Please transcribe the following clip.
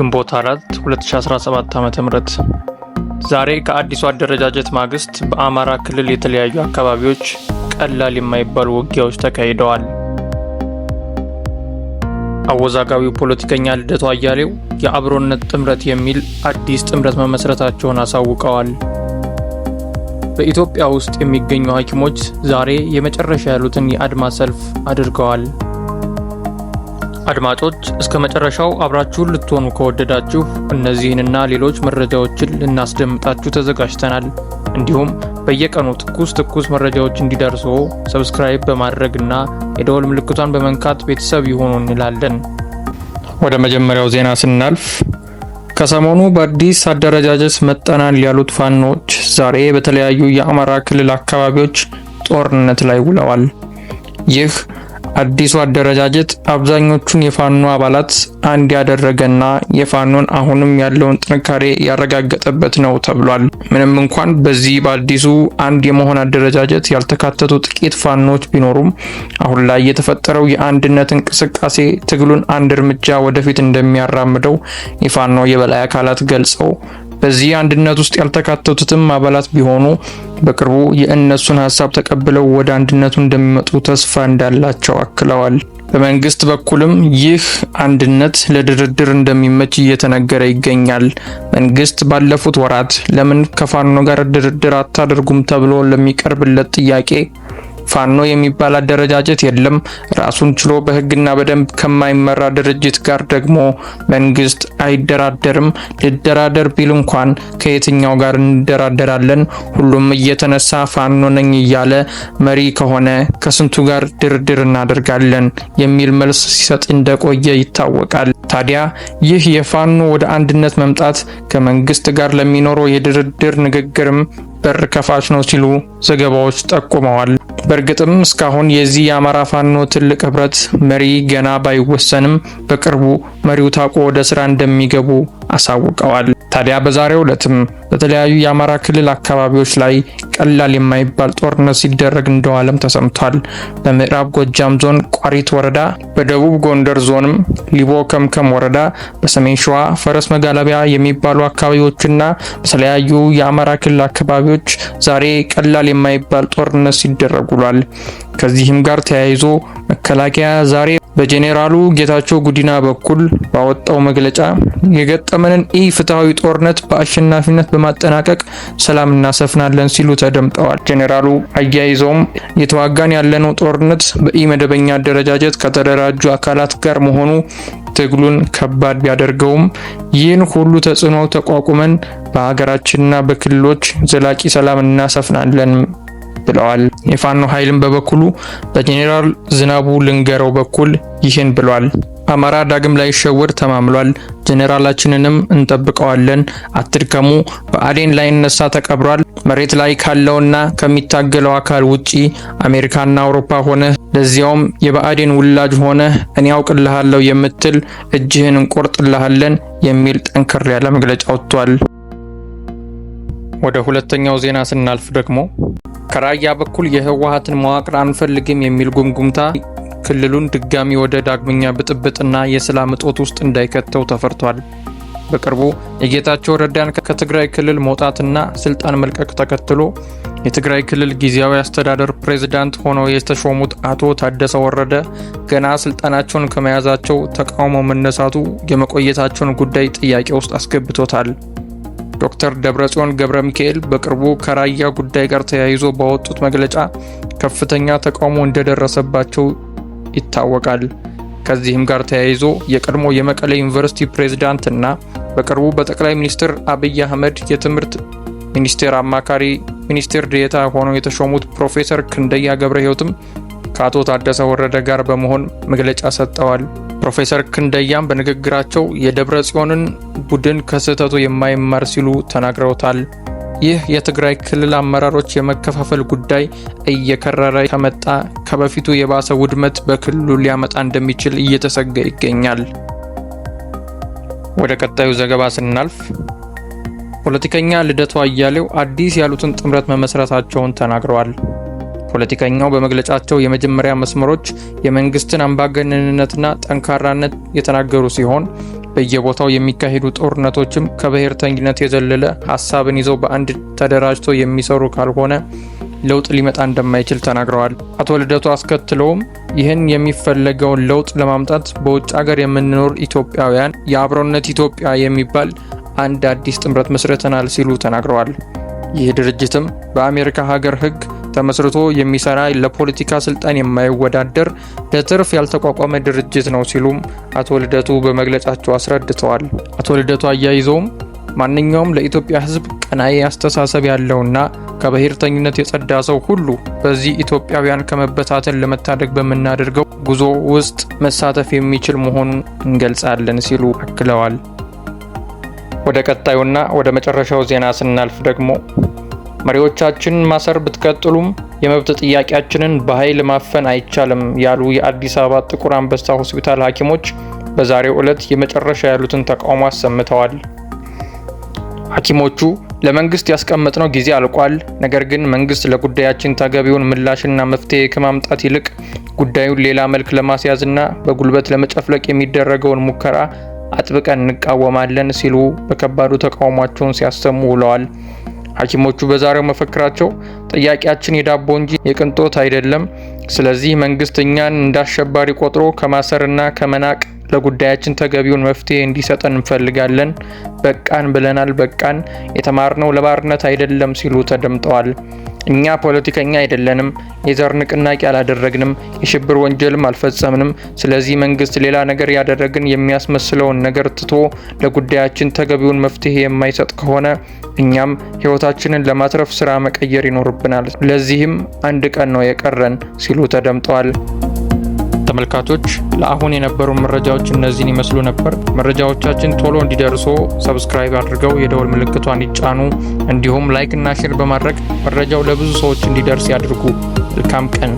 ግንቦት 4 2017 ዓ.ም። ዛሬ ከአዲሱ አደረጃጀት ማግስት በአማራ ክልል የተለያዩ አካባቢዎች ቀላል የማይባሉ ውጊያዎች ተካሂደዋል። አወዛጋቢው ፖለቲከኛ ልደቱ አያሌው የአብሮነት ጥምረት የሚል አዲስ ጥምረት መመስረታቸውን አሳውቀዋል። በኢትዮጵያ ውስጥ የሚገኙ ሐኪሞች ዛሬ የመጨረሻ ያሉትን የአድማ ሰልፍ አድርገዋል። አድማጮች፣ እስከ መጨረሻው አብራችሁን ልትሆኑ ከወደዳችሁ እነዚህንና ሌሎች መረጃዎችን ልናስደምጣችሁ ተዘጋጅተናል። እንዲሁም በየቀኑ ትኩስ ትኩስ መረጃዎች እንዲደርሱ subscribe በማድረግና የደወል ምልክቷን በመንካት ቤተሰብ ይሁኑ እንላለን። ወደ መጀመሪያው ዜና ስናልፍ፣ ከሰሞኑ በአዲስ አደረጃጀት መጠናል ያሉት ፋኖች ዛሬ በተለያዩ የአማራ ክልል አካባቢዎች ጦርነት ላይ ውለዋል። ይህ አዲሱ አደረጃጀት አብዛኞቹን የፋኖ አባላት አንድ ያደረገና የፋኖን አሁንም ያለውን ጥንካሬ ያረጋገጠበት ነው ተብሏል። ምንም እንኳን በዚህ በአዲሱ አንድ የመሆን አደረጃጀት ያልተካተቱ ጥቂት ፋኖች ቢኖሩም፣ አሁን ላይ የተፈጠረው የአንድነት እንቅስቃሴ ትግሉን አንድ እርምጃ ወደፊት እንደሚያራምደው የፋኖ የበላይ አካላት ገልጸው፣ በዚህ አንድነት ውስጥ ያልተካተቱትም አባላት ቢሆኑ በቅርቡ የእነሱን ሀሳብ ተቀብለው ወደ አንድነቱ እንደሚመጡ ተስፋ እንዳላቸው አክለዋል። በመንግስት በኩልም ይህ አንድነት ለድርድር እንደሚመች እየተነገረ ይገኛል። መንግስት ባለፉት ወራት ለምን ከፋኖ ጋር ድርድር አታደርጉም ተብሎ ለሚቀርብለት ጥያቄ፣ ፋኖ የሚባል አደረጃጀት የለም፣ ራሱን ችሎ በህግና በደንብ ከማይመራ ድርጅት ጋር ደግሞ መንግስት አይደራደርም። ልደራደር ቢል እንኳን ከየትኛው ጋር እንደራደራለን? ሁሉም እየተነሳ ፋኖ ነኝ እያለ መሪ ከሆነ ከስንቱ ጋር ድርድር እናደርጋለን? የሚል መልስ ሲሰጥ እንደቆየ ይታወቃል። ታዲያ ይህ የፋኖ ወደ አንድነት መምጣት ከመንግስት ጋር ለሚኖረው የድርድር ንግግርም በር ከፋች ነው ሲሉ ዘገባዎች ጠቁመዋል። በእርግጥም እስካሁን የዚህ የአማራ ፋኖ ትልቅ ህብረት መሪ ገና ባይወሰንም፣ በቅርቡ መሪው ታውቆ ወደ ስራ እንደሚገቡ አሳውቀዋል። ታዲያ በዛሬው ዕለትም በተለያዩ የአማራ ክልል አካባቢዎች ላይ ቀላል የማይባል ጦርነት ሲደረግ እንደዋለም ተሰምቷል። በምዕራብ ጎጃም ዞን ቋሪት ወረዳ፣ በደቡብ ጎንደር ዞንም ሊቦ ከምከም ወረዳ፣ በሰሜን ሸዋ ፈረስ መጋለቢያ የሚባሉ አካባቢዎችና በተለያዩ የአማራ ክልል አካባቢዎች ዛሬ ቀላል የማይባል ጦርነት ሲደረግ ውሏል። ከዚህም ጋር ተያይዞ መከላከያ ዛሬ በጄኔራሉ ጌታቸው ጉዲና በኩል ባወጣው መግለጫ የገጠመንን ኢ ፍትሐዊ ጦርነት በአሸናፊነት በማጠናቀቅ ሰላም እናሰፍናለን ሲሉ ተደምጠዋል። ጄኔራሉ አያይዘውም እየተዋጋን ያለነው ጦርነት በኢ መደበኛ አደረጃጀት ከተደራጁ አካላት ጋር መሆኑ ትግሉን ከባድ ቢያደርገውም፣ ይህን ሁሉ ተጽዕኖ ተቋቁመን በሀገራችንና በክልሎች ዘላቂ ሰላም እናሰፍናለን ብለዋል። የፋኖ ኃይልም በበኩሉ በጄኔራል ዝናቡ ልንገረው በኩል ይህን ብሏል። አማራ ዳግም ላይሸወድ ተማምሏል። ጄኔራላችንንም እንጠብቀዋለን። አትድከሙ። ብአዴን ላይነሳ ተቀብሯል። መሬት ላይ ካለውና ከሚታገለው አካል ውጪ አሜሪካና አውሮፓ ሆነ፣ ለዚያውም የብአዴን ውላጅ ሆነ እኔ አውቅልሃለሁ የምትል እጅህን እንቆርጥልሃለን የሚል ጠንከር ያለ መግለጫ ወጥቷል። ወደ ሁለተኛው ዜና ስናልፍ ደግሞ፣ ከራያ በኩል የህወሀትን መዋቅር አንፈልግም የሚል ጉምጉምታ ክልሉን ድጋሚ ወደ ዳግመኛ ብጥብጥና የሰላም እጦት ውስጥ እንዳይከተው ተፈርቷል። በቅርቡ የጌታቸው ረዳን ከትግራይ ክልል መውጣትና ስልጣን መልቀቅ ተከትሎ የትግራይ ክልል ጊዜያዊ አስተዳደር ፕሬዝዳንት ሆነው የተሾሙት አቶ ታደሰ ወረደ ገና ስልጣናቸውን ከመያዛቸው ተቃውሞ መነሳቱ የመቆየታቸውን ጉዳይ ጥያቄ ውስጥ አስገብቶታል። ዶክተር ደብረጽዮን ገብረ ሚካኤል በቅርቡ ከራያ ጉዳይ ጋር ተያይዞ ባወጡት መግለጫ ከፍተኛ ተቃውሞ እንደደረሰባቸው ይታወቃል። ከዚህም ጋር ተያይዞ የቀድሞ የመቀሌ ዩኒቨርሲቲ ፕሬዝዳንት እና በቅርቡ በጠቅላይ ሚኒስትር አብይ አህመድ የትምህርት ሚኒስቴር አማካሪ ሚኒስቴር ዴኤታ ሆነው የተሾሙት ፕሮፌሰር ክንደያ ገብረ ሕይወትም ከአቶ ታደሰ ወረደ ጋር በመሆን መግለጫ ሰጥተዋል። ፕሮፌሰር ክንደያም በንግግራቸው የደብረ ጽዮንን ቡድን ከስህተቱ የማይማር ሲሉ ተናግረውታል። ይህ የትግራይ ክልል አመራሮች የመከፋፈል ጉዳይ እየከረረ ከመጣ ከበፊቱ የባሰ ውድመት በክልሉ ሊያመጣ እንደሚችል እየተሰጋ ይገኛል። ወደ ቀጣዩ ዘገባ ስናልፍ፣ ፖለቲከኛ ልደቱ አያሌው አዲስ ያሉትን ጥምረት መመስረታቸውን ተናግረዋል። ፖለቲከኛው በመግለጫቸው የመጀመሪያ መስመሮች የመንግስትን አምባገነንነትና ጠንካራነት የተናገሩ ሲሆን፣ በየቦታው የሚካሄዱ ጦርነቶችም ከብሔርተኝነት የዘለለ ሀሳብን ይዘው በአንድ ተደራጅተው የሚሰሩ ካልሆነ ለውጥ ሊመጣ እንደማይችል ተናግረዋል። አቶ ልደቱ አስከትለውም ይህን የሚፈለገውን ለውጥ ለማምጣት በውጭ ሀገር የምንኖር ኢትዮጵያውያን የአብሮነት ኢትዮጵያ የሚባል አንድ አዲስ ጥምረት መስርተናል ሲሉ ተናግረዋል። ይህ ድርጅትም በአሜሪካ ሀገር ሕግ ተመስርቶ የሚሰራ፣ ለፖለቲካ ስልጣን የማይወዳደር፣ ለትርፍ ያልተቋቋመ ድርጅት ነው ሲሉም አቶ ልደቱ በመግለጫቸው አስረድተዋል። አቶ ልደቱ አያይዘውም ማንኛውም ለኢትዮጵያ ሕዝብ ቀናኢ አስተሳሰብ ያለውና ከብሔርተኝነት የጸዳ ሰው ሁሉ በዚህ ኢትዮጵያውያን ከመበታተን ለመታደግ በምናደርገው ጉዞ ውስጥ መሳተፍ የሚችል መሆኑን እንገልጻለን ሲሉ አክለዋል። ወደ ቀጣዩና ወደ መጨረሻው ዜና ስናልፍ ደግሞ መሪዎቻችንን ማሰር ብትቀጥሉም የመብት ጥያቄያችንን በኃይል ማፈን አይቻልም ያሉ የአዲስ አበባ ጥቁር አንበሳ ሆስፒታል ሐኪሞች በዛሬው ዕለት የመጨረሻ ያሉትን ተቃውሞ አሰምተዋል። ሐኪሞቹ ለመንግስት ያስቀመጥነው ጊዜ አልቋል፣ ነገር ግን መንግስት ለጉዳያችን ተገቢውን ምላሽና መፍትሄ ከማምጣት ይልቅ ጉዳዩን ሌላ መልክ ለማስያዝና በጉልበት ለመጨፍለቅ የሚደረገውን ሙከራ አጥብቀን እንቃወማለን ሲሉ በከባዱ ተቃውሟቸውን ሲያሰሙ ውለዋል። ሐኪሞቹ በዛሬው መፈክራቸው ጥያቄያችን የዳቦ እንጂ የቅንጦት አይደለም፣ ስለዚህ መንግስት እኛን እንደ አሸባሪ ቆጥሮ ከማሰርና ከመናቅ ለጉዳያችን ተገቢውን መፍትሄ እንዲሰጠን እንፈልጋለን። በቃን ብለናል፣ በቃን። የተማርነው ለባርነት አይደለም ሲሉ ተደምጠዋል። እኛ ፖለቲከኛ አይደለንም፣ የዘር ንቅናቄ አላደረግንም፣ የሽብር ወንጀልም አልፈጸምንም። ስለዚህ መንግስት ሌላ ነገር ያደረግን የሚያስመስለውን ነገር ትቶ ለጉዳያችን ተገቢውን መፍትሄ የማይሰጥ ከሆነ እኛም ህይወታችንን ለማትረፍ ስራ መቀየር ይኖርብናል። ለዚህም አንድ ቀን ነው የቀረን ሲሉ ተደምጠዋል። ተመልካቾች፣ ለአሁን የነበሩ መረጃዎች እነዚህን ይመስሉ ነበር። መረጃዎቻችን ቶሎ እንዲደርሶ subscribe አድርገው የደወል ምልክቷን ይጫኑ። እንዲሁም like እና share በማድረግ መረጃው ለብዙ ሰዎች እንዲደርስ ያድርጉ። መልካም ቀን።